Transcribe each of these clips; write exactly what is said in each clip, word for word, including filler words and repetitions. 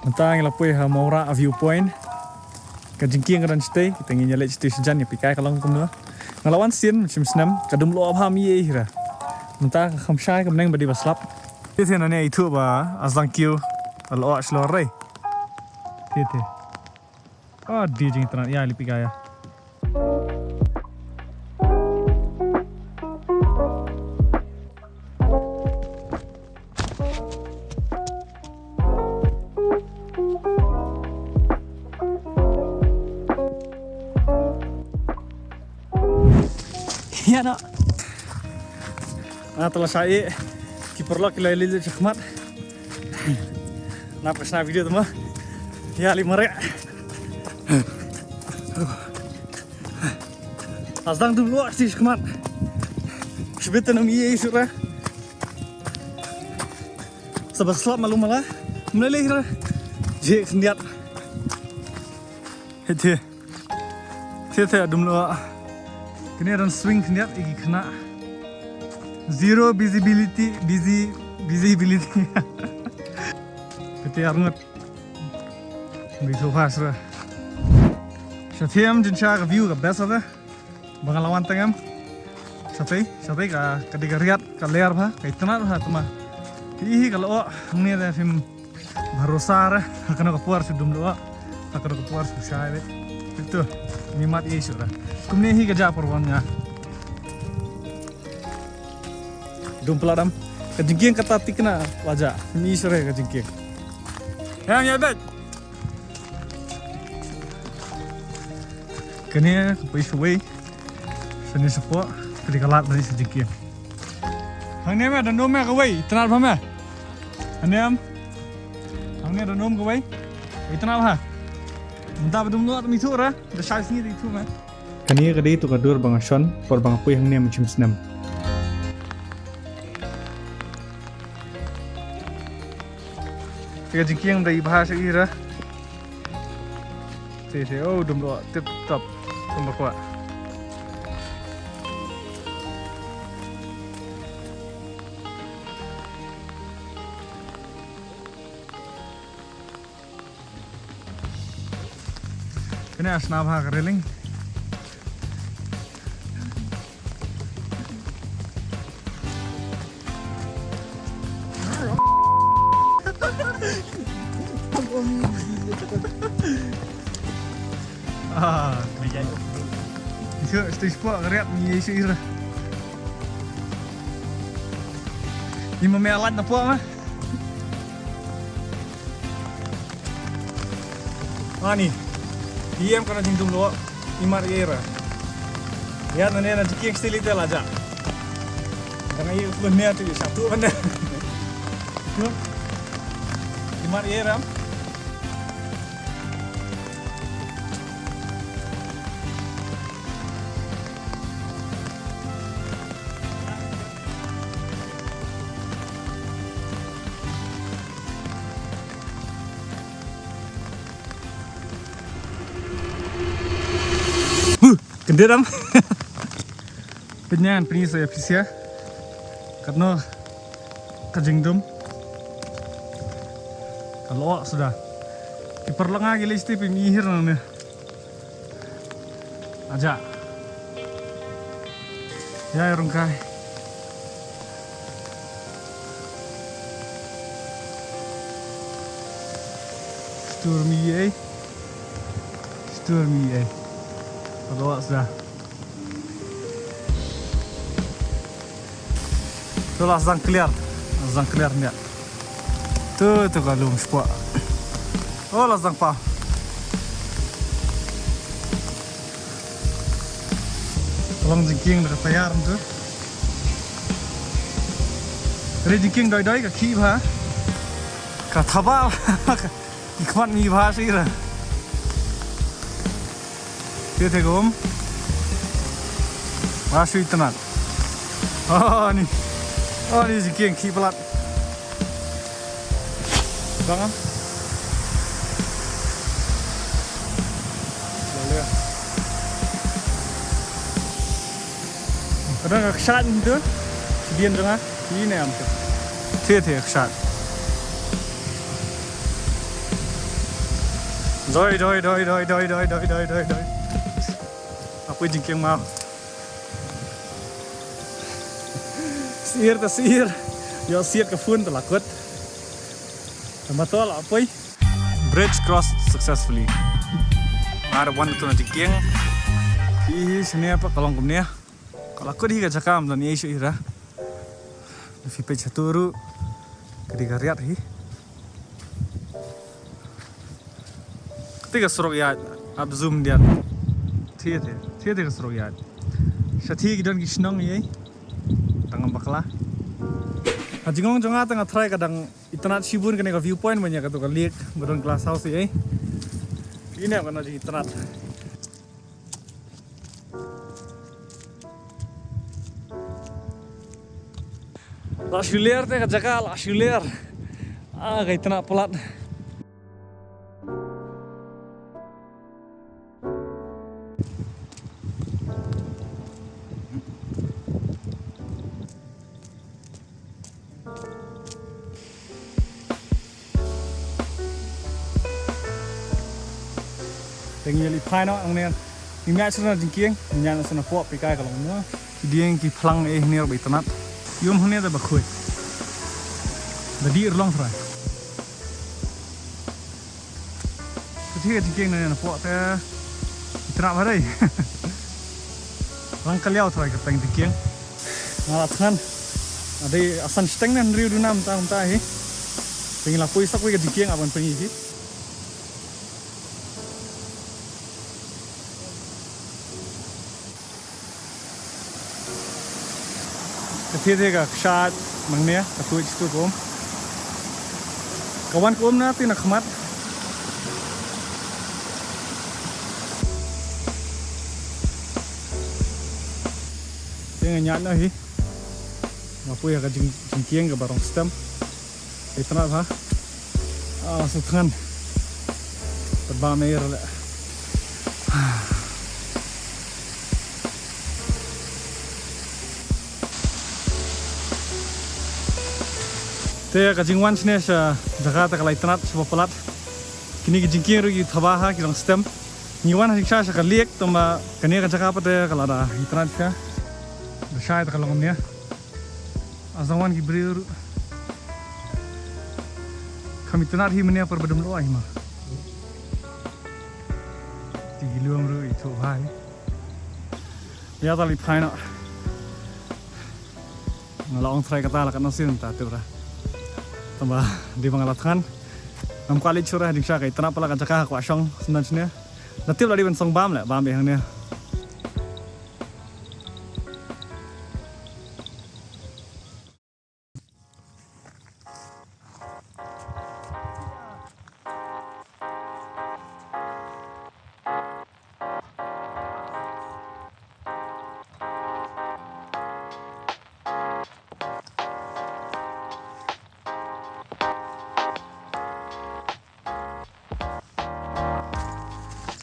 Mynta ngi la poi ha Mawrah viewpoint. Ka jingkieng ka don shatei, kita ngin ïa leit shatei shajan ïa phi kai ka long kumno. Nga la wan sien shim snem, ka dum lyoh bha ym ïohi hi re. Mynta ka kham shai ka bneng ba dei ba slap. Te te nane ithuh ba a sdang kiew ka lyoh shlur re. Te te. Ka dei jingitynnad ïa lipika ïa. Ïa no. Nga tala shai ki paralok ki la leit shakhmat. Nap ka shna video tama. Ïa li mareh. A sdang dum lyoh shi shakhmat. Shibit te nam ïa ïa sura. Sa ba slap malu mala. Mlele hira. Je khyndiat. Hiti. Te te dum lyoh. Kane don swing khyndiat ïa ki khynnah. Zero visibility, busy, visibility. Kate arngut. Bi so fast ra. Shatei em jin sha ka view ka best ra. Ba nga la wan tang em. Shatei, shatei ka, ka dei ka riat, ka ler bha, ka itynnad bha tama. Phi hi ka lyoh, hangne da phim bharosa re, ha kano ka por shu dum lyoh, ha kano ka por shu shai beit. Phi to, mi mad ïa shu re. Kumne hi ka jia por wan nga. Dum pla dam. Ka jingkieng kata tikna la jia. Mi shu re ka jingkieng. Yang ïa beit. Kane ka poi shawei. Shane shapoh, ka dei ka lad bad sha jingkieng. Hangne me, da nym me kawei, itynnad bha me. Hangne em. Hangne da nym kawei. Itynnad bha. Mynta ba dum lyoh tam ithuh ra, da shai sngi da ithuh me. Kane ka dei tu ka dur ba nga shon, por ba nga poi hangne mynshem snem. Te ka jingkieng da i bha sha i ra. Te te, oh, dum lyoh tip top. Kumba kwah. Kane a shna bha ka railing. Ah, shu stage pok riat ni shu ira. Ima me alat na pok ma. Ani. Iem kana jingdum lo. Imar era. Ya na ne na jingkieng stili te la ja. Kana i pun ne tu satu benda. Tu. Imar era. Huh, kyndit am. Pynyan pyni sa ïa phi sia. Katno ka jingdum. Ka lyoh suda. Ki paralok nga ki leit shatei phi mihir nangne. Aja. Ïa, ïa rung kai. Stur mi ei. Stur mi ei. Ka lyoh suda. To la sdang clear. La sdang clear nia. Tu, tu ka lum spot. Oh, la sdang pa. Long jingkieng da ka tayar tu. Re jingkieng doi doi ka khih bha. Ka thaba. Ki khmat mi bha shi ra. Te te gom. Ba shu itynnad. Oh ni. Oh ni jingkieng khih palat. Bang am. Boleh. Ka don ka kshaid mynta. Sdien jong nga. Ine am te. Te te kshaid. Doi doi doi doi doi doi doi doi doi doi. Apoi jingkieng maw. Sir ta sir. Ïoh siat ka phone ta la kut. Tang ba to la apoi. Bridge crossed successfully. Nga da wan tu na jingkieng. Hi hi sene pa ka long kumne. Ka la kut hi ka jaka ym don ei shuh hi ra. Da phi peit shatu ruh. Ka dei ka riat hi. Te ka surok ïaid, ap zoom diat. Te te, te te ka surok ïaid. Sha te ki don ki shnong ei. Tang bakla. Ha jingong jong nga tang nga tharai ka dang itynnad shibun kane ka viewpoint ban ïa katu ka lake ba don glass house ei. Ine ka na jingitynnad. La shu ler te ka jaka la shu ler. Ah, ka itynnad palat. Te ngi ïa leit phai noh hangne. Ngi ïa shu na jingkieng, ngi ïa shu na pok phi kai ka long mo. Ki dieng ki phlang eh hangne ba itynnad. Ïum hangne da ba khuid. Da dih ruh long trai. Ka thie ka jingkieng na na pok te. Itynnad ba dei. Lang ka liaw trai ka teng jingkieng. Nga la thngan. Ade asan shteng na hynriew duna mynta mynta hi. Te ngi la poi sak wei ka jingkieng aban pyngi hi. Ka thie thie ka kshaid nangne ka tuid tu ka um. Ka wan ka um na te na khmat. Te nga ñiad noh hi. Nga poi ha ka jing, jingkieng kaba rong stem. Itynnad ha. Ah, la shu thngan. Pat ba mer le. Te ka jingwan shane sha jaka te ka la itynnad shibun palat. Kine ki jingkieng ruh ki thaba ha ki rong stem. Ngi wan ha jingshisha sha ka lake tangba kane ka jaka pat te ka la da itynnad shisha. Da shai te ka long kumne. Asdang wan ki briew ruh. Kham itynnad hi mynne por ba dum loh hi ma. Te ki lum ruh ithuh bha hi. Ïa ta leit phai noh. Nga la ong trai kata la katno sien ta tip ra. Tangba dei ba nga la thngan. Ngam kwah leit shuh re ha jingshisha ka itynnad palat ka jaka ha kwah shong shen shane. Da tip la dei ban song bam le bam beit hangne.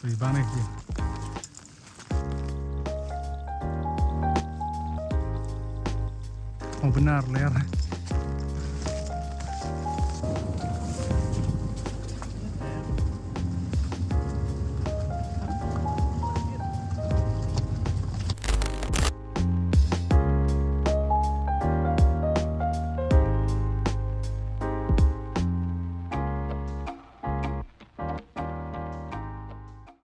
Sorry, bang eh. Oh, benar, ler.